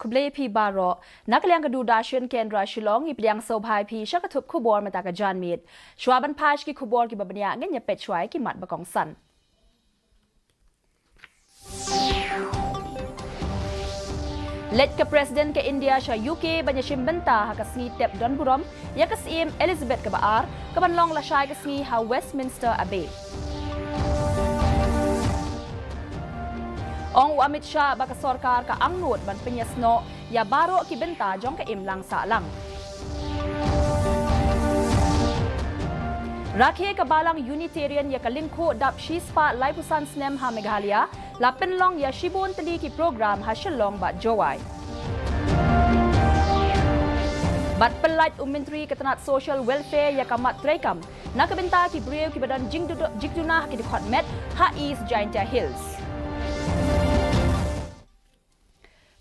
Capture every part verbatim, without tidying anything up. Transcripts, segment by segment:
Khublei phi baroh, na ka liang ka Doordarshan Kendra Shillong, ngi pdiang sngewbha ïa phi sha ka thup khubor mynta ka janmiet. Shuwa ban phai sha ki khubor kiba bniah, ngin ïa peit shuwa ïa ki mat ba kongsan. Leit ka President ka India sha U K ban ïashim bynta ha ka sngi tep don burom ïa ka Syiem Elizabeth kaba ar, kaban long lashai ka sngi ha Westminster Abbey. Ong u Amit Shah ba ka sorkar ka angnud ban pynïasnoh ïa baroh ki bynta jong ka imlang sahlang. Rakhe ka Balang Unitarian ïa ka lyngkhuh dap shispah laiphew san snem ha Meghalaya, la pynlong ïa shibun tylli ki program ha Shillong bad Jowai. Bad pyllait u Myntri ka tnat Social Welfare ïa ka mat treikam na ka bynta ki briew kiba don jingdu-, jingduna ha ki dkhot met ha East Jaintia Hills.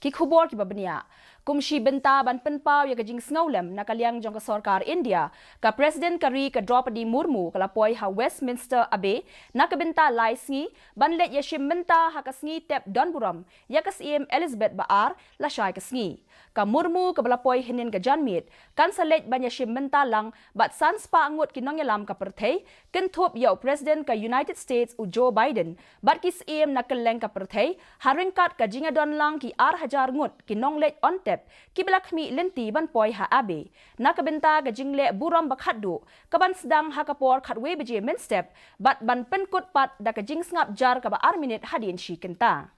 Ki khubor kiba bniah. Kum shi bynta ban pynpaw ïa ka jingsngewlem na ka liang jong ka sorkar India, ka President ka ri ka Droupadi Murmu ka la poi ha Westminster Abbey na ka bynta lai sngi ban leit ïashim bynta ha ka sngi tep don burom ïa ka Syiem Elizabeth ba ar lashai ka sngi. Ka Murmu kaba la poi hynnin ka janmiet kan sa leit ban ïashim bynta lang bad san spah ngut ki nongïalam ka pyrthei, kynthup ïa u President ka United States u Joe Biden bad ki syiem na kylleng ka pyrthei, ha ryngkat ka jingïadon lang ki ar hajar ngut ki nongleit on tep kiba la khmih lynti ban poi ha Abbey na ka bynta ka jingleh burom ba khatduh, kaban sdang ha ka por khatwei baje mynstep bad ban pynkut pat da ka jingsngap jar kaba ar minit hadien shi kynta.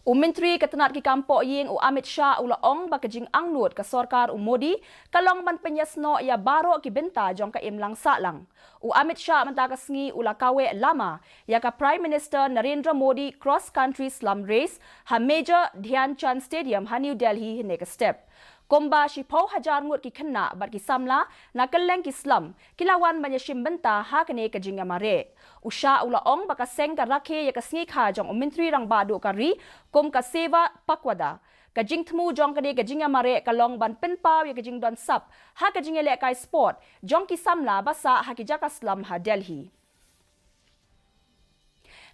U Myntri ka tnat ki kam pohïing u Amit Shah u la ong ba ka jingangnud ka sorkar u Modi ka long ban pynïasnoh ïa baroh ki bynta jong ka imlang sahlang. U Amit Shah mynta ka sngi u la kaweh lama ïa ka Prime Minister Narendra Modi Cross Country Slum Race ha Major Dhyan Chand Stadium ha New Delhi hynne ka step. Kumba shiphew hajar ngut ki khynnah bad ki samla na kylleng ki slum ki la wan ban ïashim bynta ha kane ka jingïamareh. U Shah u la ong ba ka seng ka rakhe ïa ka sngi kha jong u Myntri Rangbah Duh ka ri kum ka Seva Pakhwada. Ka jingthmu jong kane ka jingïamareh ka long ban pynpaw ïa ka jingdon sap ha ka jingïalehkai sport jong ki samla ba sah ha ki jaka slum ha Delhi.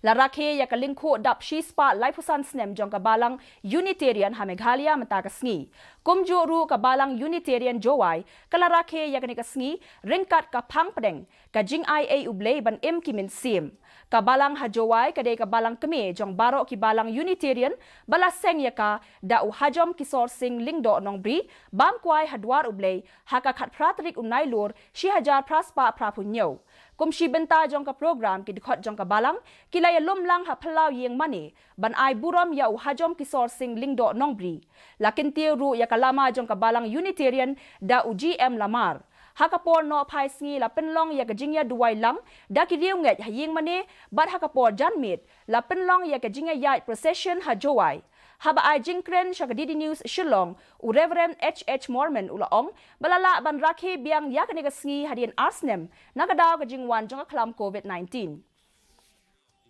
La rakhe ïa ka lyngkhuh dap shispah laiphew san snem jong ka Balang Unitarian ha Meghalaya mynta ka sngi. Kumjuh ruh ka Balang Unitarian Jowai ka la rakhe ïa kane ka sngi ryngkat ka phang pdeng ka jingai ei U Blei ban im ki mynsiem. Ka Balang ha Jowai ka dei ka balang kmie jong baroh ki Balang Unitarian ba la seng ïa ka da u Hajom Kisor Singh Lyngdoh Nongbri, bam kwai ha Dwar U Blei ha ka khatphra tarik u Nailur shi hajar phra spah phraphew hynñiew. Kum shi bynta jong ka program ki dkhot jong ka Balang ki la ïalum lang ha phyllaw ïing mane ban ai burom ïa u Hajom Kisor Singh Lyngdoh Nongbri. La kyntiew ruh ïa ka lama jong ka Balang Unitarian da u G M Lamar. Ha ka por noh phai sngi la pynlong ïa ka jingïaduwai lang da ki riewngeit ha ïing mane bad ha ka por janmiet la pynlong ïa ka jingïaïaid procession ha Jowai. Haba ai jingkren sha ka D D News Shillong, u Reverend H H Mormon u la ong ba la lah ban rakhe biang ïa kane ka sngi hadien ar snem na ka daw ka jingwan jong ka khlam covid nineteen.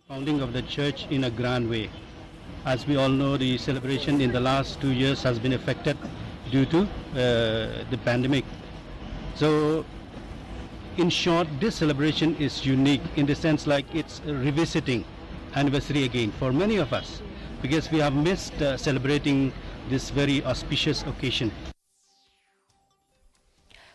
Founding of the church in a grand way. As we all know, the celebration in the last two years has been affected due to uh, the pandemic. So, in short, this celebration is unique in the sense, like, it's revisiting anniversary again for many of us, because we have missed uh, celebrating this very auspicious occasion.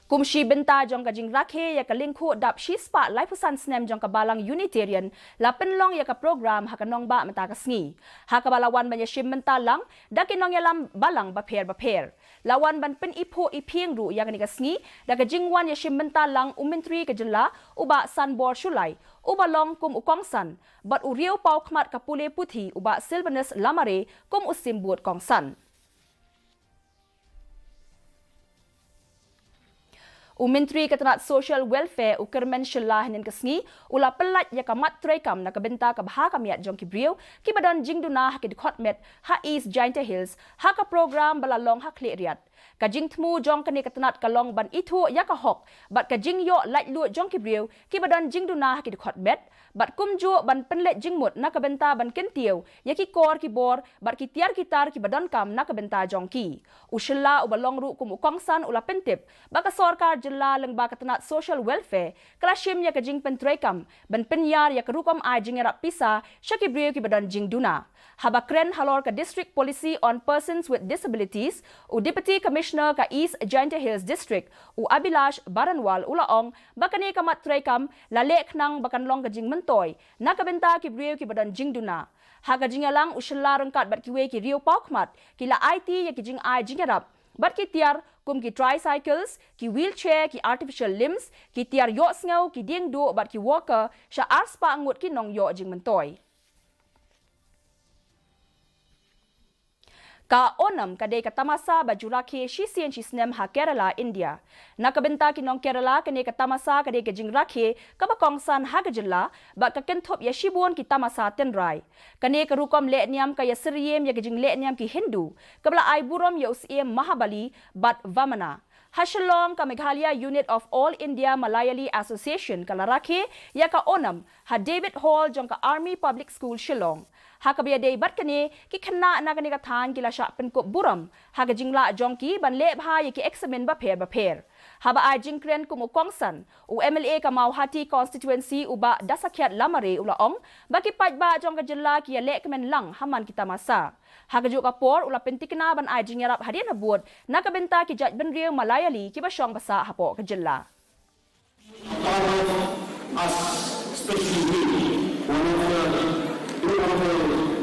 Kum shi bynta jong ka jingrakhe ïa ka lyngkhuh dap shispah laiphew san snem jong ka Balang Unitarian la pynlong ïa ka program ha ka nongbah mynta ka sngi. Ha kaba la wan ban ïashim bynta lang da ki nongïalam balang bapher bapher. La wan ban pyniphuh iphieng ruh ïa kane ka sngi da ka jingwan ïashim bynta lang u Myntri ka jylla u Bah Sanbor Shullai, uba long kum u kongsan, bad u riew paw khmat ka pule puthi u Bah Silvanus Lamare kum u symbud kongsan. U Myntri ka tnat Social Welfare u Kyrmen Shylla hynnin ka sngi u la pyllait ïa ka mat treikam na ka bynta ka bha ka miat jong ki briew kiba don jingduna ha ki dkhot met ha East Jaintia Hills ha ka program ba la long ha Khliehriat. Ka jingthmu jong kane ka tnat ka long ban ithuh ïa ka hok bad ka jingïoh laitluid jong ki briew kiba don jingduna ha ki dkhot met, bad kumjuh ban pynleit jingmut na ka bynta ban kyntiew ïa ki kor ki bor bad ki tiar ki tar kiba donkam na ka bynta jong ki. U Shylla uba long ruh kum u kongsan u la pyntip ba ka sorkar jylla lyngba ka tnat Social Welfare ka la shim ïa ka jingpyntreikam ban pynïar ïa ka rukom ai jingïarap pisa sha ki briew kiba don jingduna. Haba kren halor ka District Policy on Persons with Disabilities, u Deputy Commissioner ka East Jaintia Hills District, u Abhilash Baranwal, u la ong ba kane ka mat treikam la leh khnang ba kan long ka jingmyntoi na ka bynta ki briew kiba don jingduna. Ha ka jingïalang, u Shylla ryngkat bad kiwei ki riewpawkhmat ki la aiti ïa ki jingai jingïarap bad ki tiar kum ki tricycles, ki wheelchair, ki artificial limbs, ki tiar ïohsngew, ki diengduh bad ki walker sha arspah ngut ki nongïoh jingmyntoi. Ka Onam ka dei ka tamasa ba ju rakhe shisien shisnem ha Kerala, India. Na ka bynta ki nong Kerala, kane ka tamasa ka dei ka jingrakhe kaba kongsan ha ka jylla bad ka kynthup ïa shibun ki tamasa tynrai. Kane ka rukom lehniam ka ïasyriem ïa ka jinglehniam ki Hindu kaba la ai burom ïa u Syiem Mahabali bad Vamana. Ha Shillong, ka Meghalaya Unit of All India Malayali Association ka la rakhe ïa ka Onam ha David Hall jong ka Army Public School, Shillong. Ha kaba ïadei bad kane, ki khynnah na kane ka thaiñ ki la shah pynkup burom ha ka jinglah jong ki ban leh bha ïa ki eksamin bapher bapher. Haba ai jingkren kum u kongsan, u M L A ka Mawhati Constituency, u Bah Dasakhiat Lamare, u la ong ba ki paidbah jong ka jylla ki ïaleh kmen lang ha man ki tamasa. Ha kajuh ka por, u la pyntikna ban ai jingïarap hadien habud na ka bynta ki jaitbynriew Malayali kiba shong basa hapoh ka jylla. Part of us, especially me, one of the, you know, one of the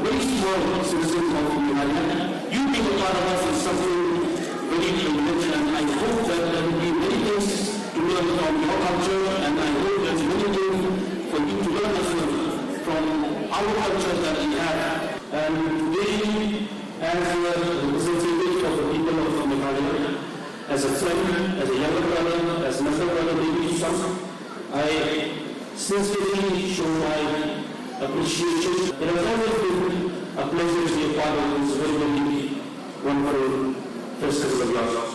very small citizens of Meghalaya. You being a part of us is something very privileged, and I hope that there will be many things to learn from your culture, and I hope there's many things for you to learn as well from our culture that we have. And today, as a representative of the people of Meghalaya, as a friend, as a younger brother, as an elder brother, maybe to some, I sincerely show my appreciation. It has always been a pleasure to be a part of this very, very wonderful festival of yours.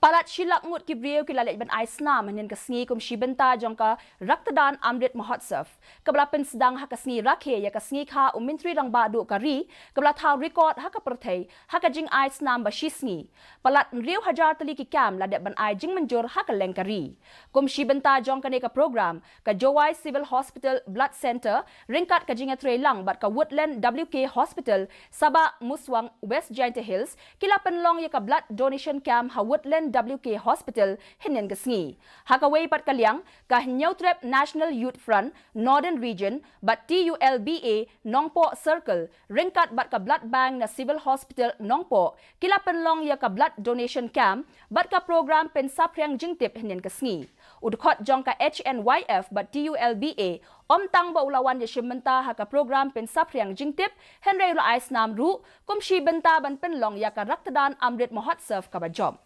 Palat shi lak ngut ki briew ki la leit ban ai snam hynnin ka sngi kum shi bynta jong ka Raktadaan Amrit Mahotsav, kaba la pynsdang ha ka sngi rakhe ïa ka sngi kha u Myntri Rangbah Duh ka ri, kaba la thaw record ha ka pyrthei ha ka jingai snam ba shi sngi. Palat hynriew hajar tylli ki kam la dep ban ai jingmynjur ha ka lyngkha ri. Kum shi bynta jong kane ka program, ka Jowai Civil Hospital Blood Centre ryngkat ka jingïatreilang bad ka Woodland W K Hospital, Sabah Muswang, West Jaintia Hills, ki la pynlong ïa ka blood donation camp ha Woodland W K Hospital hynnin ka sngi. Ha kawei pat ka liang, ka Hynñiewtrep National Youth Front Northern Region bad T U L B A Nongpoh Circle ryngkat bad ka Blood Bank na Civil Hospital Nongpoh ki la pynlong ïa ka blood donation camp bad ka program pynsaphriang jingtip hynnin ka sngi. U dkhot jong ka H N Y F bad T U L B A ym tang ba u la wan ïashim bynta ha ka program pynsaphriang jingtip, hynrei u la ai snam ruh kum shi bynta ban pynlong ïa ka Raktadaan Amrit Mahotsav kaba jop.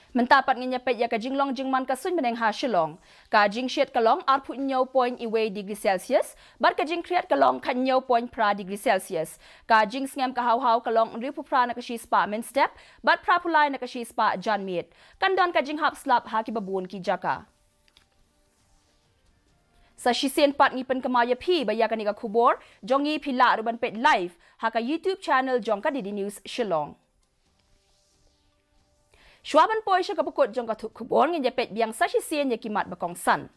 Mynta pat ngin ïa peit ïa ka jinglong jingman ka suiñ bneng ha Shillong. Ka jingshit ka long arphew hynñiew point wei degree Celsius bad ka jingkhriat ka long khathynñiew point phra degree Celsius. Ka jingsngem ka haw haw ka long hynriewphew phra na ka shispah mynstep bad phraphew lai na ka shispah janmiet. Kan don ka jinghap slap ha kiba bun ki jaka. Sa shisien pat ngi pynkynmaw ïa phi ba ïa kane ka khubor jong ngi phi lah ruh ban peit live ha ka YouTube channel jong ka D D News Shillong. Shuwa ban poi sha kaba kut jong ka thup khubor, ngin ïa peit biang sa shisien ïa ki mat ba kongsan.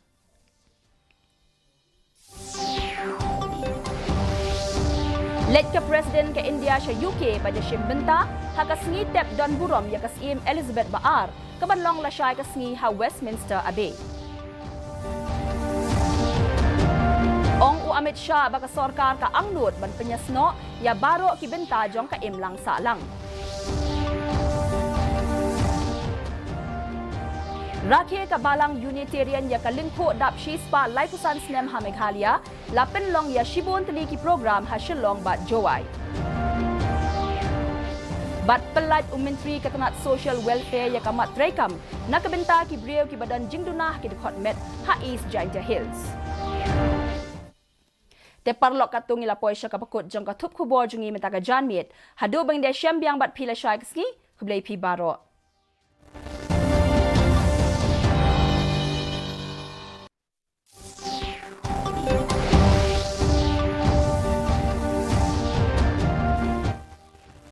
Leit ka President ka India sha U K ban ïashim bynta ha ka sngi tep don burom ïa ka Syiem Elizabeth ba ar, kaban long lashai ka sngi ha Westminster Abbey. Ong u Amit Shah ba ka sorkar ka angnud ban pynïasnoh ïa baroh ki bynta jong ka imlang sahlang. Rakhe ka Balang Unitarian ïa ka lyngkhuh dap shispah laiphew san snem ha Meghalaya, la pynlong ïa shibun tylli ki program ha Shillong bad Jowai. Bad pyllait u Myntri ka tnat Social Welfare ïa ka mat treikam na ka bynta ki briew kiba don jingduna ha ki dkhot met ha East Jaintia Hills. Te paralok, katto ngi la poi sha kaba kut jong ka thup khubor jong ngi mynta ka janmiet. Haduh ban da shem biang bad phi lashai ka sngi, khublei phi baroh.